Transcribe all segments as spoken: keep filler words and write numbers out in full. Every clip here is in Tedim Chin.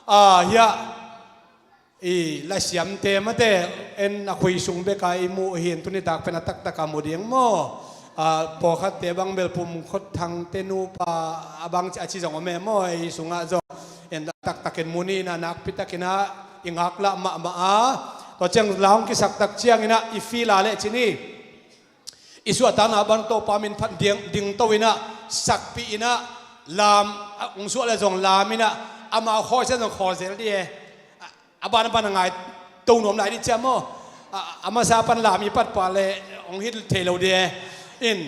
Ah, hiah i lasiamte mate en a khui sung beka i muh hi in tuni tak pen a taktak a mu ding maw? Ah, pawlkhatte bang Belpum Khot Thangte nupa a bang a ci zong om e maw? Ei sungah zong en a taktak in mu ni in a nakpi takin a i ngaklah mahmah a, tua ciang la hong kisak tak ciangin a i feel a leh ci ni. I suahtakna bang Topa min phat ding, dingto in a, sakpih in a, lam, a, hong suah le zong lam in a, amau khawl zel zong khawl zel dih e. A, a ban a ban a ngai to nuam lai dih ciam maw? A, a masa pan lam i pat pah le hong hit thei lo dih e. In,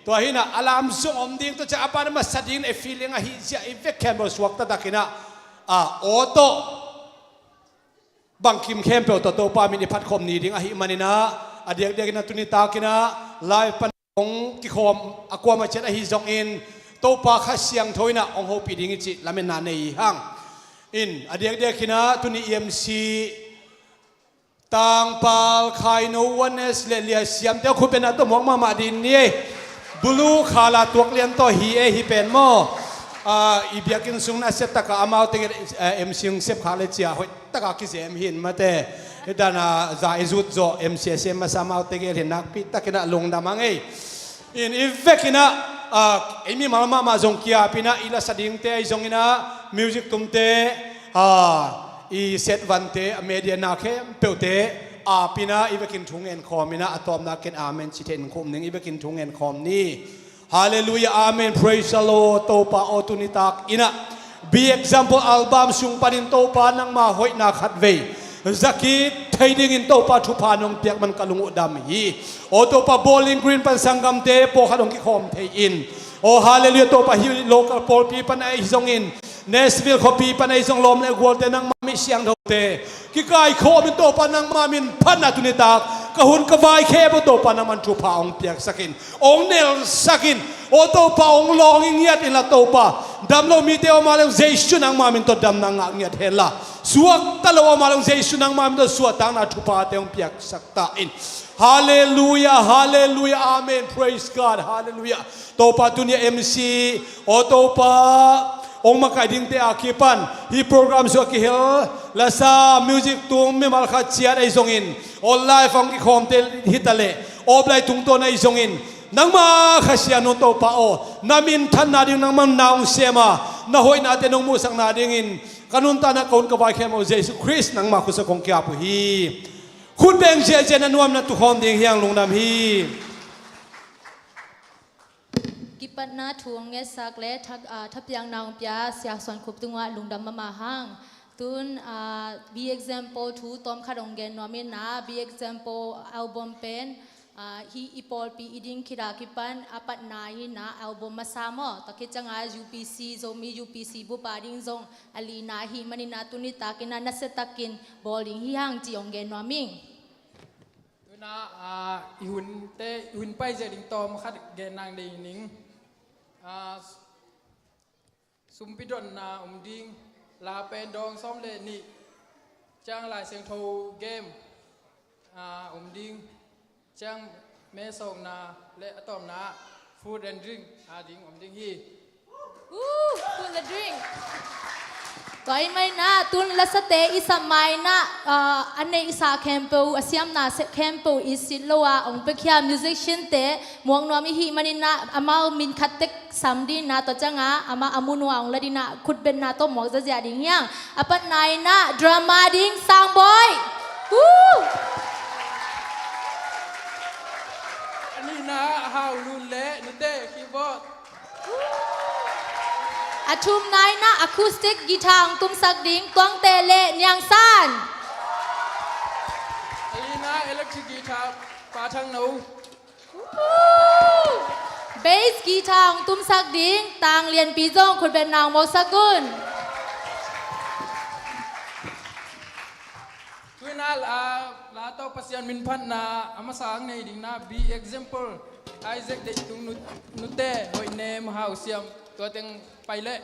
tua hi in a, a lam zong om ding, tua ciang a ban a masa ding in a feeling ahi zia i vek khempeuh suak taktak in a, a, aw tawh bangkim khempeuh tawh Topa min i phatkhawm ni ding ahih manin a, a diakdiakin a tuni takin a live pan hong kikhawm a kuamah ciat ahi zongin Topa Kha Siangtho in a hong hopih ding i cih lametna nei hi hang. In, a diakdiakin a tuni E M C Tangpal, Khaino, Oneness le Lia Siamte khut bengna tawh muak mahmah ding ni ei. Blue color tuak lian tawh hi e, hi pen maw? Ah, i biakinn sung na set taka amaute, eh, M C hong sep khak le cia hoih taka kizem hi in mate. Hi dan a za i zut zawh M C a sem masa amaute gel hi in nakpi takin a lungdam hang ei. In i vekin a, ah, ei mimal mahmah zong ki-ap in a, i lasa dingte ahi zongin a, music tumte, ah, i set vante, a media na khempeuhte ap in a, i vekin thu ngen khawm in a, a tawpna ken amen ci thei in khum ning, i vekin thu ngen khawm ni. Hallelujah, amen, praise the Lord. Topa aw tuni tak in a Be Example album sung panin Topa nangma hoihna khatvei zakik thei dingin Topa thupha nong piak man ka lung uh dam hi. Aw Topa, Bowling Green pan sanggamte pawlkhat hong kikhawm thei in. Aw hallelujah, Topa hih local pawlpi pan ahi zongin, Nashville khuapi pan ahi zong, lawm le gualte nangma mi siangthote kikaikhawm in Topa nangma min phatna tuni tak ka hun ka vai khempeuh Topa nangman thupha hong piaksak in, hong nelsak in. Aw Topa, hong lawng i ngiat inla Topa, dam lo mite om a leng Jesu nangma min tawh damna ngah ngiat henla, suakta lo om a leng Jesu nangma min tawh suahtakna thuphate hong piaksak ta in. Hallelujah, hallelujah, amen, praise God, hallelujah. Topa, tuni a M C, aw Topa, hong makaih dingte a kipan hih program sung a kihel lasa, music tum, mimal khat ciat ahi zongin, aw live hong kikhawmte hi ta leh, aw Blai tungtawn ahi zongin, nangma Kha Siangtho Topa aw, na minthanna ding nangman na hong sem a, na hoihnate nong muhsakna dingin ka nuntakna, ka hun ka vai khempeuh Jesu Khrist nangma khutsa kong ki-ap uh hi. Khut beng ziahziah, na nuam na tukhawm ding hi hang, lungdam hi. Kipatna thu hong ngetsak le tha-, ah, thapiakna hong pia Siak Suan Khup tungah lungdam mahmah hang. Tun, ah, Be Example thu tawmkhat hong gen nuam in a, Be Example album pen, ah, hih i pawlpi i ding khit a kipan a patna hi in a, album masa maw? Tua khit ciang a U P C, Zomi U P C bup a ding zong a lina ahih manin a tuni tak in a nasia takin bawl ding hi hang ci hong gen nuam ing. Tuna, ah, i hunte, i hun paizia ding tawmkhat gen nang dei ning. Ah, sumpi dotna om ding, la pen dawng sawm le nih, ciang Lai Siangtho game, ah, om ding, ciang mesawkna le a tawpna food and drink a ding om ding hi. Woo! Food and drink. Tua ahih manin a, tun lasate i sap ma in a, ah, a neihsa khempeuh, a siamna se-, khempeuh i sit lo a hong piakhia musician-te muak nuam i hih manin a, amau min khat tek sam ding in a, tua ciang a amah a mun uh a hong la ding in a, khutbetna tawh muak ziahziah ding hi hang. A patna in a, drama ding Sangbawi. Woo! A nihna Hau Lun le Nute keyboard. A thumna in a, acoustic guitar hong tumsak ding Tuangte le Niang San. A lina electric guitar Pa Thang No. Bass guitar hong tumsak ding Tang Lian Pi zong khutbetna hong muaksak un. Tuni a la, la tawh Pasian min phatna a masa hong nei ding in a, Be Example, Isaac Deih Tung, Nu-, Nute, Hoihnem, Hau Siam, tua teng pai leh.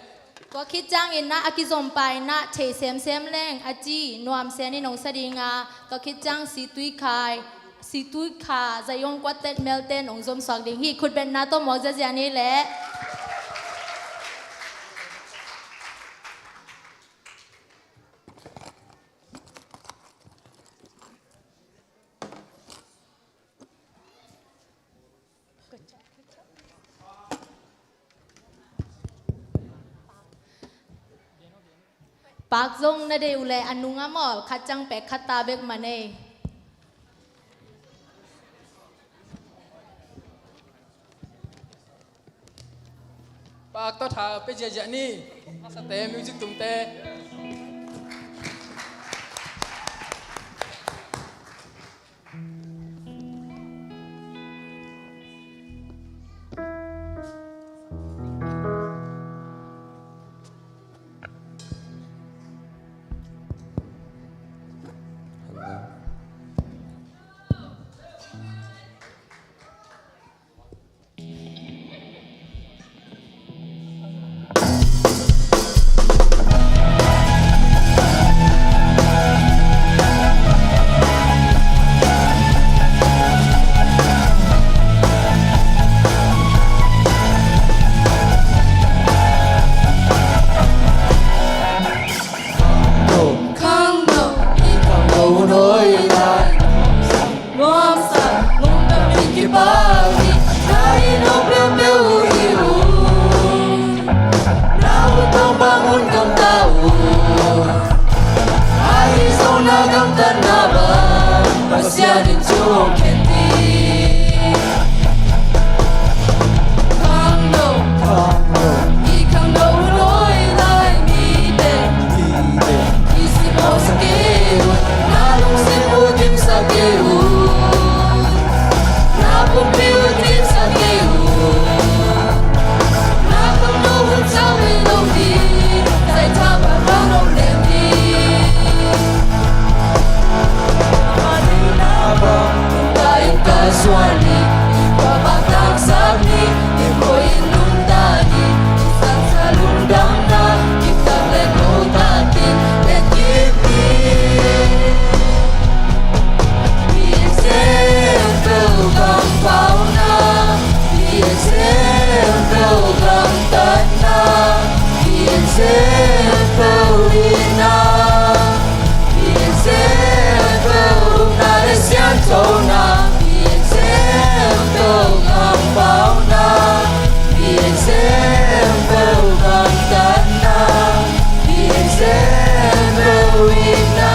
Tua khit ciangin a, a kizom pa in a, thei semsem leng a ci, nuam sen in hong sa ding a, tua khit ciang Situikhai, Situikha Zion Quartet Melte'n hong zom suak ding hi. Khutbetna tawh muak ziahziah ni leh. Pak zong na deih uh leh a nungah maw, khat ciang pek khat ta bek mah nei. Pak tawh tha pia ziahziah ni. Haksate, music tumte. Khangno, i khangno hun hoih lai. Nuamsa, lungdam in kipak hi. Na hi nong peuhpeuh uh hi uh. Na hun tawh bang hun gamta uh. Ahi zong na gamtatna bang Pasian in thu hong khen ding. Khangno, khangno, i khangno hun hoih lai mite. Mite, i sim mawhsak kei un, na lungsim uh dimsak kei un, na pumpi uh dimsak kei un, na khangno hun ciang in lo ding, zaitha bang bang lo lem ding. Aman in na bang, nungta in kalsuan ni, i khuavak tangsak ni, i khuain nungta ni, i sansa lungdamna, kiptak le kotak in, le kip ni. Piansem peuh gam pauna, piansem peuh gamtatna, piansem peuh itna, piansem peuh upna le siangthona, piansem peuh gam pauna, piansem peuh gamtatna, piansem peuh itna.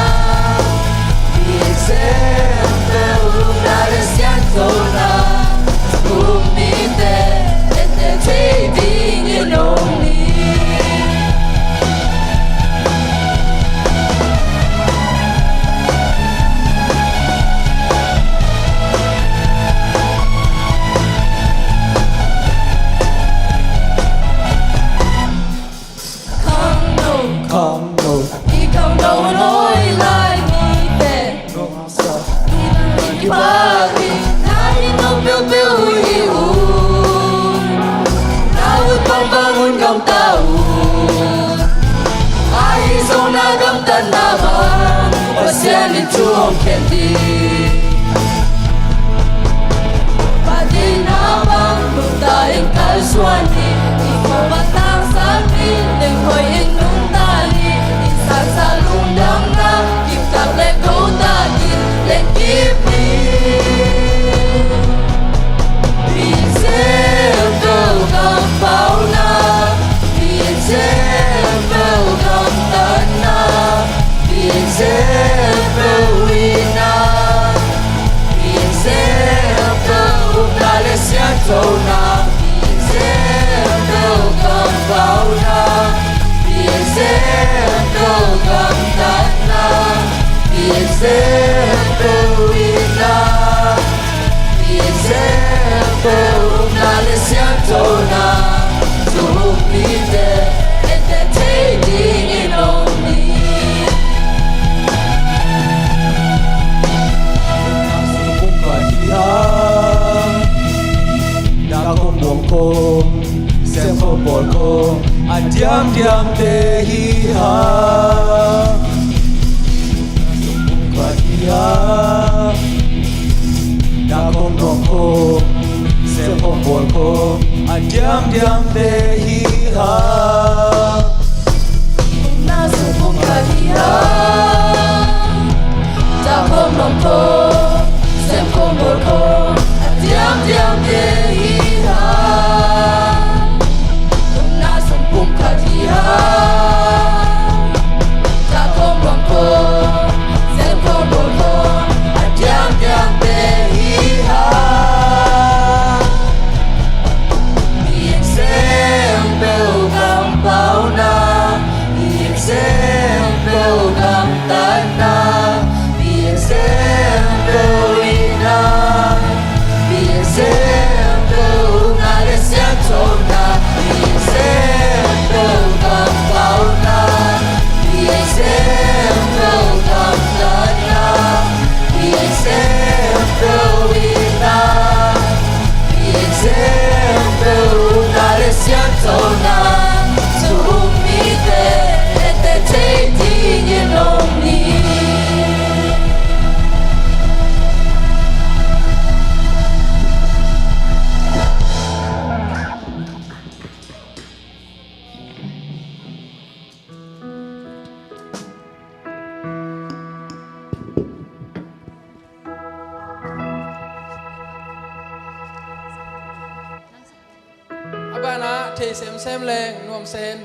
Khangno, khangno, i khangno hun hoih lai mite. Nuamsa, lungdam in kipak hi. Na hi nong peuhpeuh uh hi uh. Na hun tawh bang hun gamta uh. Ahi zong na gamtatna bang Pasian in thu hong khen ding. Phat in na bang, nungta in kalsuan ni, i khuavak tangsak ni, lengkhoi in nungta ni, i sansa lungdamna, kiptak le kotak in, lengkip ni. Piansem peuh gam pauna, piansem peuh gamtatna, piansem peuh itna. Gamtatna, mi eksempel ina, mi eksempel na le siangthona, mi eksempel gamtatna, mi eksempel gamtatna, mi eksempel ina. Eksempel na le siangthona, thu um mite, ete thei dingin om ni. A banah thei semsem leng nuam sen.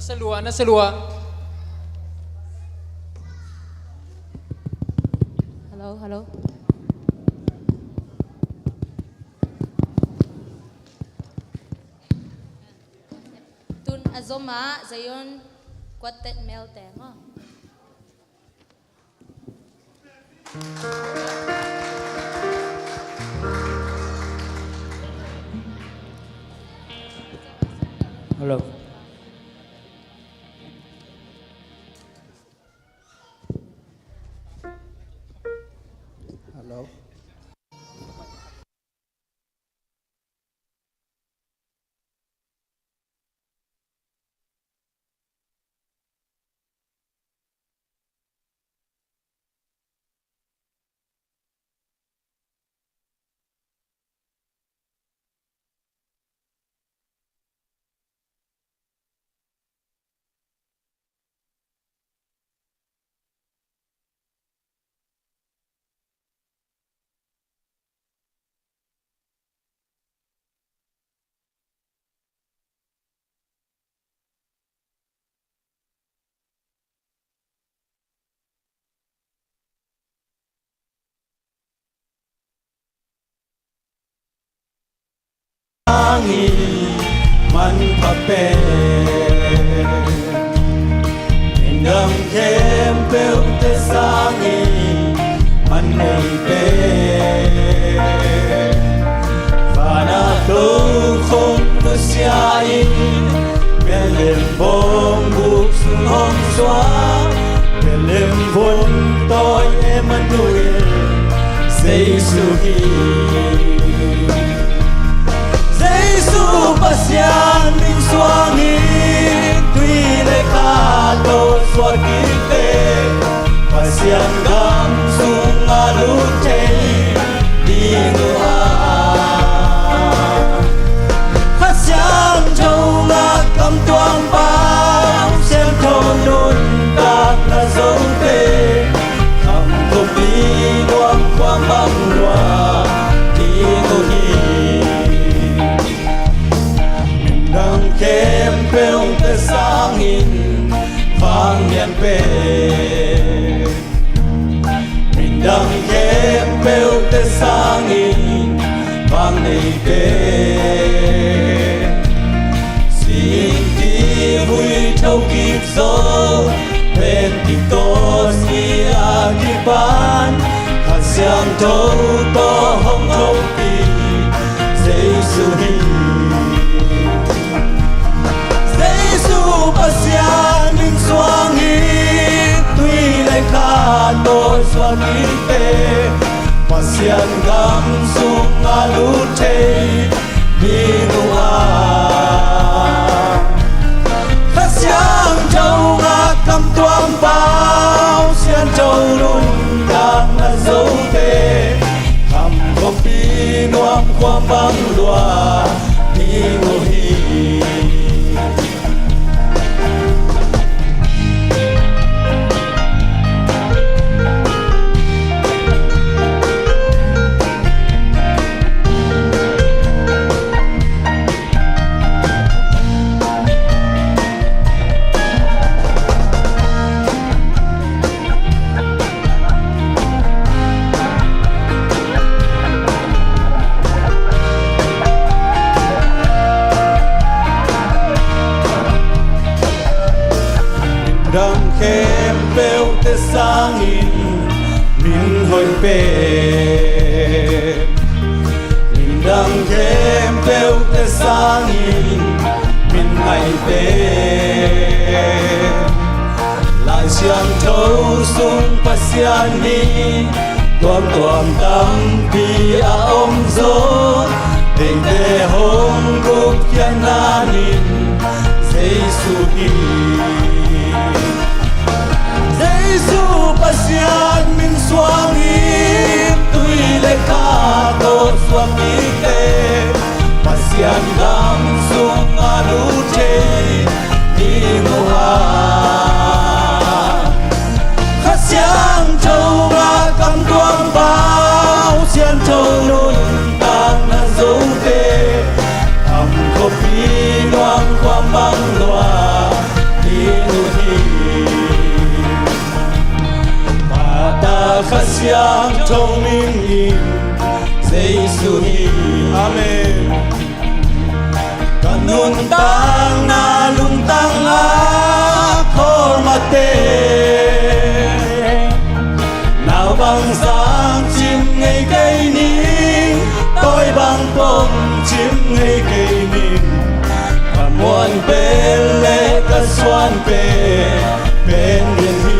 Salua, na salua. Hello, hello. Tun a zom ah Zion Quartet Mel te maw. Hello. Hello. Sangin manpha pen, minam khempeuhte sangin man nei pen. Van a tokhom nusia in, Bethlehem bawng buk sung hong suak, Bethlehem vun tawi Emmanuel, Jesu hi. Jesu Pasian min suangin tui le kha tawh suak dingte, Pasian gam sungah lut thei ding uh a, Kha Siangtho ngah kam tuam pau, siangtho nuntakna zote, kham khuapi nuam khua mang lua ding uh hi. Minam khempeuhte sangin vanglian pen, minam khempeuhte sangin vang nei pen. Singpi vui thokik zo Pentecost ni a kipan, Kha Siangtho tawh hong thopi Jesu hi. Jesu Pasian min suangin tui le kha tawh suak dingte, Pasian gam sungah lut thei ding uh a, Kha Siangtho ngah kam tuam pau, siangtho nuntakna zote, kham khuapi nuam khua mang lua ding uh hi. Minam khempeuhte sangin min hoih pen, minam khempeuhte sangin min ngai pen. Lai Siangtho sung Pasian hi, tuamtuam tampi a om zaw, teitei hong gupkhiatna in Jesu hi. Jesu Pasian min suangin tui le kha tawh suak dingte, Pasian gam sungah lut thei ding uh a, Kha Siangtho ngah kam tuam pau, siangtho nuntakna zote, kham khuapi nuam khua mang lua Amen. Ka nuntakna lungtang a khawlmate, naupang sang cim ngei kei ning, tawi bang pom cim ngei kei ning, ka muan pen le ka suan pen pen ding hi.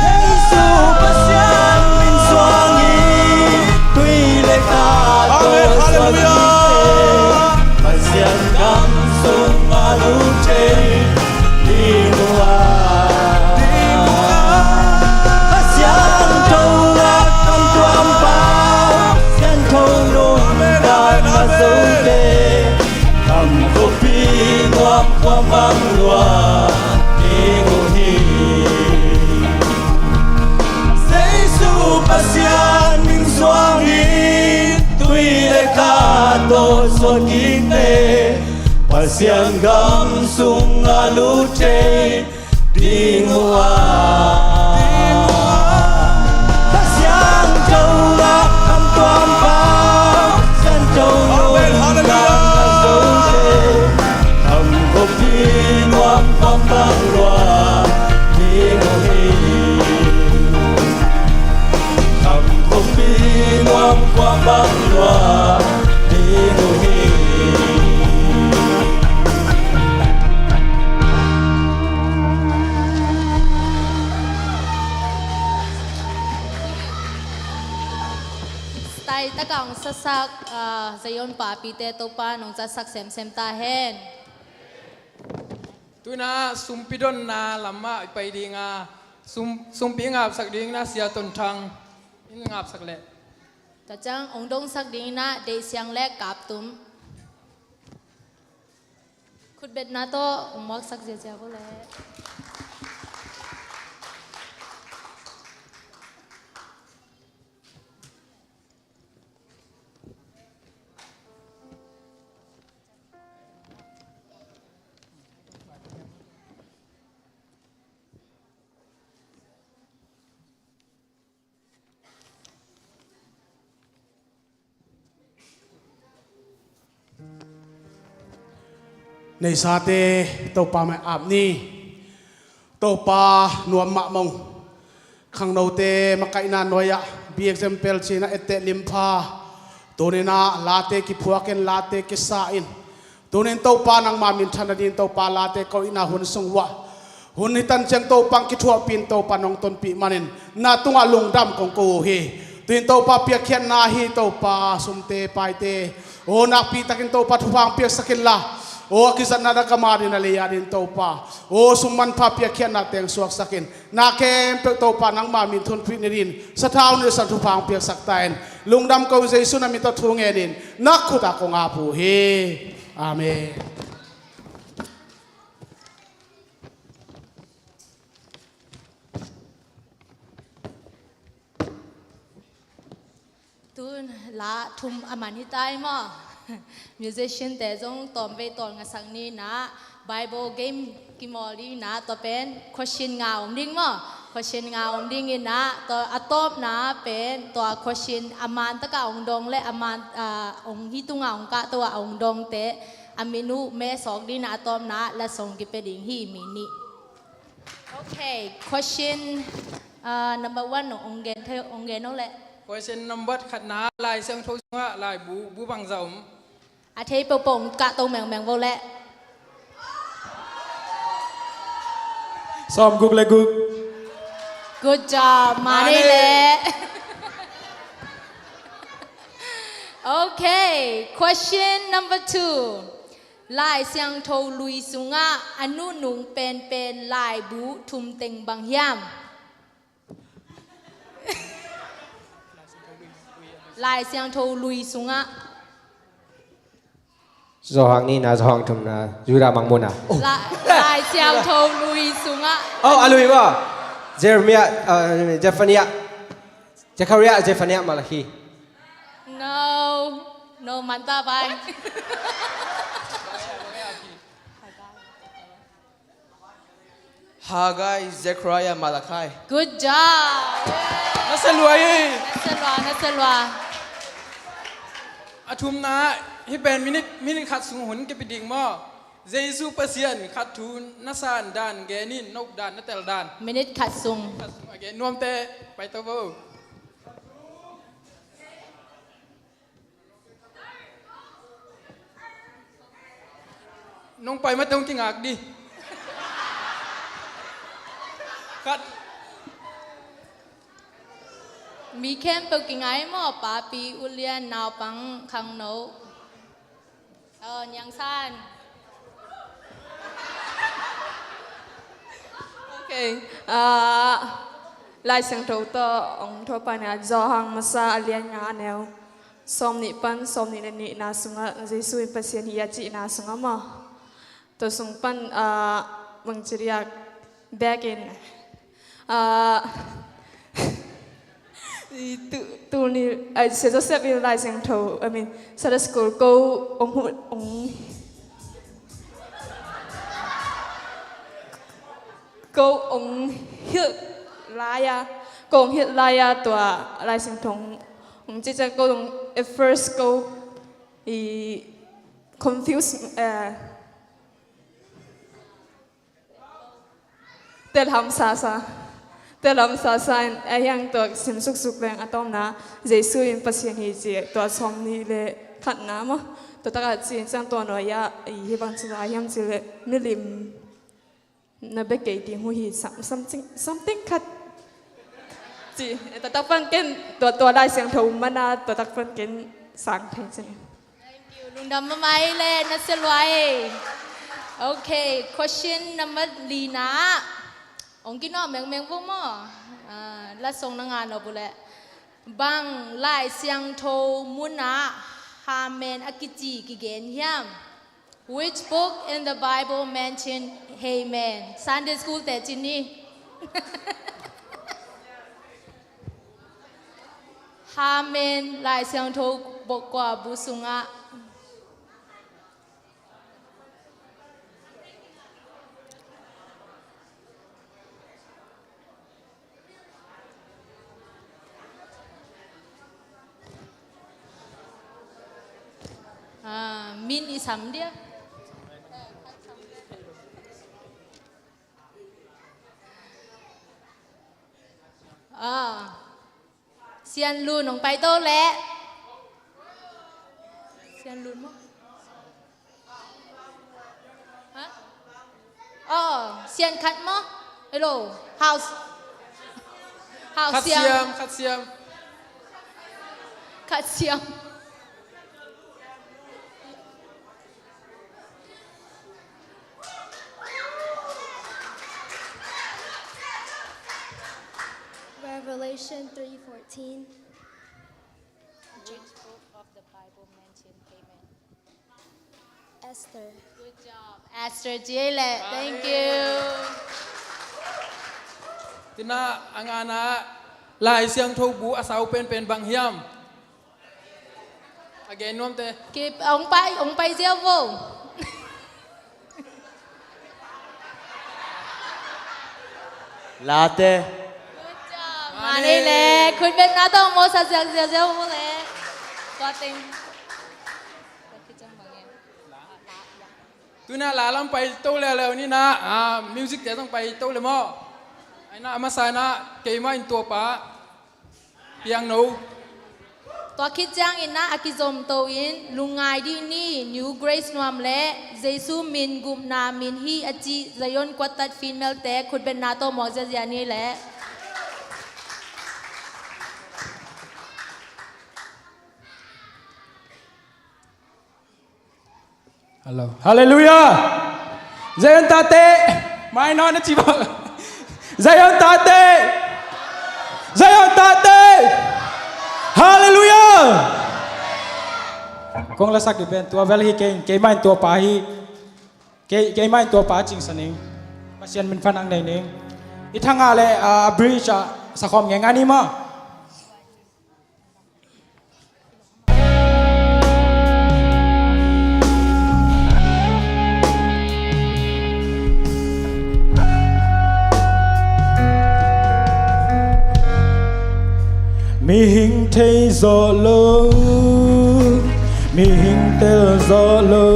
Jesu Pasian min suang hi, tui le ka tawh suan hi te, Pasian gam sung a lut thei ding uh a. Pasian tho a kam tuam pa, Pasian tho nung ka ma zo te, Kam khuapi nuam khuam bang lua ding uh hi. Jesu Pasian min suang hi, tui le ka tawh suan kik te, Pasian gam sung a lut thei ding uh a. Pasian tho a kam tuam pa, Pasian tho nung ka ma zo te, kam khuapi nuam khuam bang lua ding uh hi. Kam khuapi nuam khuam bang lua ding uh hi. Style taka hong sasak, ah, Zion papite Topa nong zatsak semsem ta hen. Tuina sumpi donna lamah i pai dinga, sum, sumpi ngapsak dingna Sia Ton Thang in ngapsak leh. Tua ciang hong dongsak dingna Deih Siang le Kap Tum. Khutbetna tawh hong muaksak ziazia vo leh. Neisate Topa mai ap ni. Topa nuam mahmah ung. Khangnote makaihna nuai-ah be example ci-in ah etteh limpha. Tuni-in ah late kiphuak in, late kisa in. Tuni-in Topa nangma minthan nadingin Topa late kohna hun sung uh ah, hun hi tan ciang Topa hong kithuahpih in, Topa nong tonpih manin na tungah lungdam kong ko uh hi. Tu-in Topa piakkhiatna hi, Topa sumte paite, aw nakpi takin Topa thupha hong piaksak inla, aw a kizatna na gam adingin, a lei adingin Topa, aw sum manpha piakkhiatna teng suaksak in. Na khempeuh Topa nangma min thupha pih nadingin sathau nilh san thupha hong piaksak ta in. Lungdam kong Jesu na min tawh thu ngenin na khut ah kong ap uh hi. Amen. Tun la thum a man hi tai maw? Musician te zong tawmvei tawlngasak ni in ah, Bible game kimawl ding in ah, tua pen question nga om ding maw? Question nga om ding in ah, tua a tawpna pen tua question a man takah hong dong le a man, ah, hong hi tungah hong kahto ah hong dongte a min uh mesawk ding in ah, a tawpna la song kipia ding hi, mi nih. Okay, question, uh, number one, no, hong gen thei, hong gen no leh. Question number khatna, Lai Siangtho sungah laibu bu bangzah om? A thei peuhpeuh hong kahto mengmeng vo leh. Sawmguk le guk. Good job, mah nei leh. Okay, question number two. Lai Siangtho lui sungah a nuhnung penpen laibu thum teng bang hiam? Lai Siangtho lui sungah. Johan nihna, Johan thumna, Judah mangmuhna. Oh. La-, Lai Siangtho lui sungah. Oh, a lui maw. Jeremiah, uh, Zephaniah. Zechariah, Zephaniah, Malachi. No. No, manta pai. Haggai, Zechariah, Malachi. Good job. Na sia lua hi. Na sia lua, na sia lua. A thumna, hih pen minit, minit khat sung hun kipia ding maw? Jesu Pasian khat thu na san dan gen in, nop dan, na tel dan. Minit khat sung. Khat sung a gen nuamte, paito vo. Nong pai mate hong kingak di. Khat. Mi khempeuh kingai maw, papi, ulian, naupang, khangno. Aw, niangsan. Ok. Ah, Lai Siangtho tawh hong thawhpihna, Johan masa a lian nga, a neu sawmnih pan sawmnih le nihna sungah, Jesu in Pasian hi a cihna sungah maw. Tua sung pan, ah, bangci diak, back in, ah, i tu, tu ni, ah, Sia Joseph in Lai Siangtho, I mean, Sunday school ko hong hu, hong ko hong hilh lai-a, ko hong hilh lai-a, tua Lai Siangtho hong ci ciang ko hong, at first ko i confuse, eh, telham sasa. Telham sasa in, a hiang tua sim suksuk leng a tawpna, Jesu in Pasian hi ci, tua sawmnih le khatna maw. Tua takah ci in ciang tua nuai-ah, i hih bang ci lai hiam cih leh, milim na bia kei ding uh hi, some-, something, something khat. Ci, eh, tua tak pan ken, tua, tua Lai Siangtho mana, tua tak pan ken sang thei ci. Thank you. Lungdam mahmah ei le, na sia lua ei. Ok, question number lina. Hong kinawh mengmeng vo maw. Ah, la song na ngah nop uh leh. Bang Lai Siangtho munah Amen a kici kigen hiam? Which book in the Bible mention Amen? Sunday school te ci ni. Amen Lai Siangtho bok kua bu sungah. Ah, min i sam dia. Ah. Sian Lun hong paito leh. Sian Lun maw? Ha? Oh, Sian Khat maw? Hello. House. House Khat Siam. Siam, Khat Siam. Khat Siam. Revelation three fourteen. Which book of the Bible mentioned Amen? Esther. Good job. Esther ci ei leh. Thank you. Tua a ngana, Lai Siangtho bu a sau penpen bang hiam? A gen nuamte. Kip, hong pai, hong pai ziau vo. Late. Good job. Mane le, khutbetna tawh mawhsak ziauziau vo le. Tua teng. Tua khit ciang bang e. Tu-in ah la lam paito leuleu ni in ah, ah, music te zong paito le maw. Ai in ah a masa in ah keimah in tuapa piangno. Tua khit ciangin ah a kizomto in lungngai dih ni, New Grace Nuam le Jesu min gupna min hi a cih Zion Quartet female te khutbetna tawh mawk ziazia ni le. Hello. Hallelujah. Zion tate. Mai nawn na ci bang. Zion tate. Zion tate. Hallelujah. Kong lasak dih pen tua bel hi kei, keimah in tuapa hi. Kei, keimah in tuapa cingsa ning. Pasian min phat nang nei ning. I thangah le, ah, bridge ah sakhawm ngei nga ni maw. thei zawh lo, mihing tel zawh lo,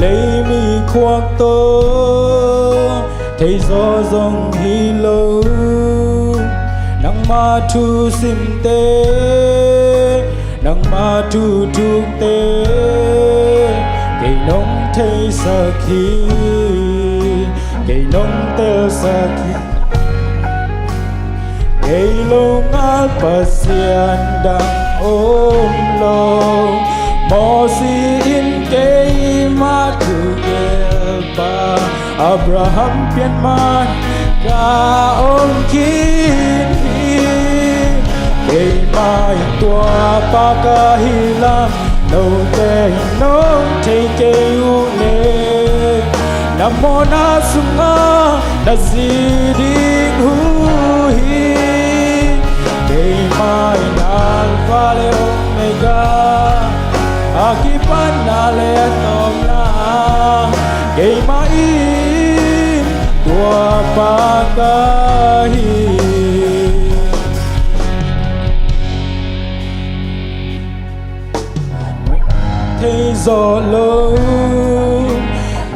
leimi khuak tawh thei zaw zong hi lo. Nangma thu simte, nangma thu thukte, kei nong theisak hi, kei nong telsak hi. Kei longal Pasian dang om lo. Mosi in keima thu gelpa, Abraham pian man ka om khin hi. Keima in tua pa ka hi lam, note in nong thei kei uh leh, na mawhna sungah na zi ding uh hi. Keima in Alpha le Omega, a kipanna le a tawpna. Keima in tua pa ka hi. Thei zawh lo,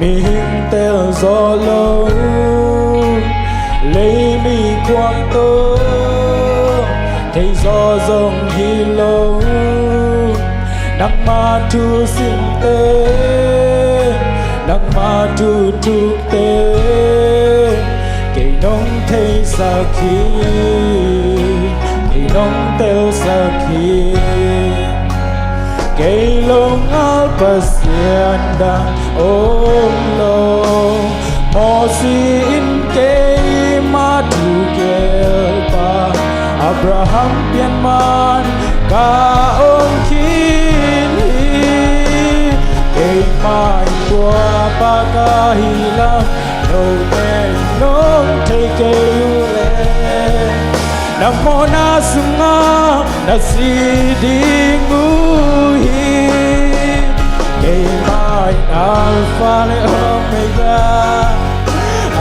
mihing tel zawh lo, leimi khuak tawh thei zaw zong hi lo. Nangma thu simte, nangma thu thukte, kei nong theisak hi, kei nong telsak hi. Kei longal Pasian dang om lo. Mosi in keima thu gelpa, Abraham pian man ka om khin hi. Keima in tua pa ka hi lam, note in nong thei kei uh leh, na mawhna sungah na zi ding uh hi. Keima in Alpha le Omega,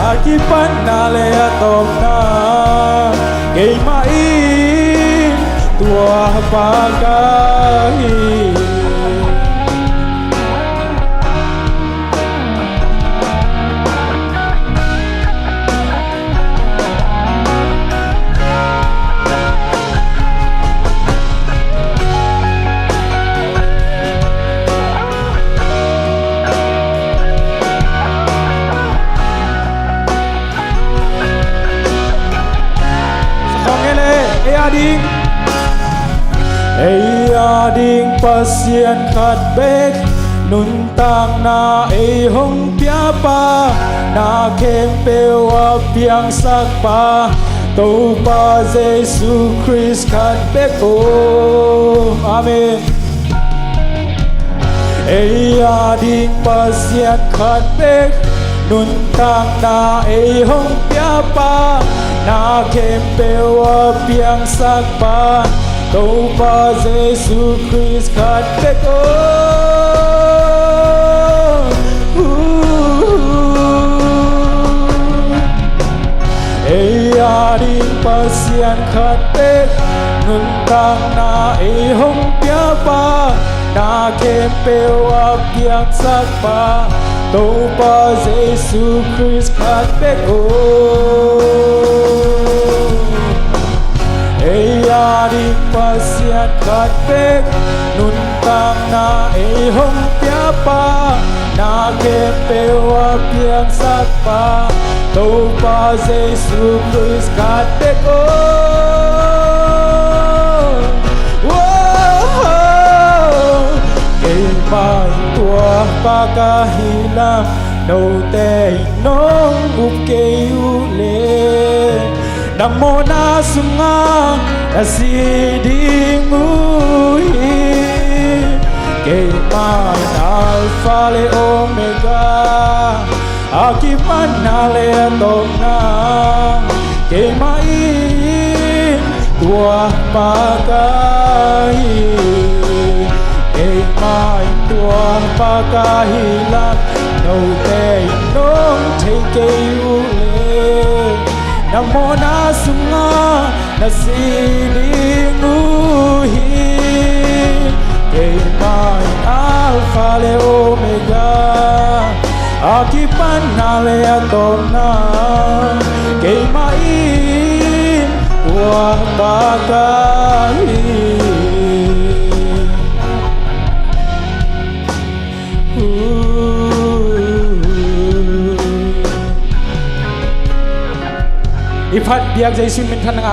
a kipanna le a tawpna. Keima in tua pa ka hi. Sa khawng ngen le, ei a ding, ei a ding Pasian khat bek, nuntakna ei hong piapa, na khempeuh a piangsakpa, Topa Jesu Khrist khat bek aw. Amen. Ei a ding Pasian khat bek, nuntakna ei hong piapa, na khempeuh a piangsakpa, Topa Jesu Khrist khat bek aw. Ei a ding Pasian khat bek, nuntakna ei hong piapa, na khempeuh a piangsakpa, Topa Jesu Khrist khat bek aw. Ei a ding Pasian khat bek, nuntakna ei hong piapa, na khempeuh a piangsakpa, Topa Jesu Khrist khat bek aw. Whoa. Keima in tua pa ka hi lam, note in nong up kei uh leh, na mawhna sungah na zi ding uh hi. Keima in Alpha le Omega, a kipanna le a tawpna. Keima in tua pa ka hi. Keima in tua pa ka hi lam, note in nong thei kei uh leh, na mawhna sungah Na si ding uh hi. Keimah in Alpha le Omega, a kipanna le a tawpna, keimah in kuapha ka hi. I phat biak Jesuh min thanna ngah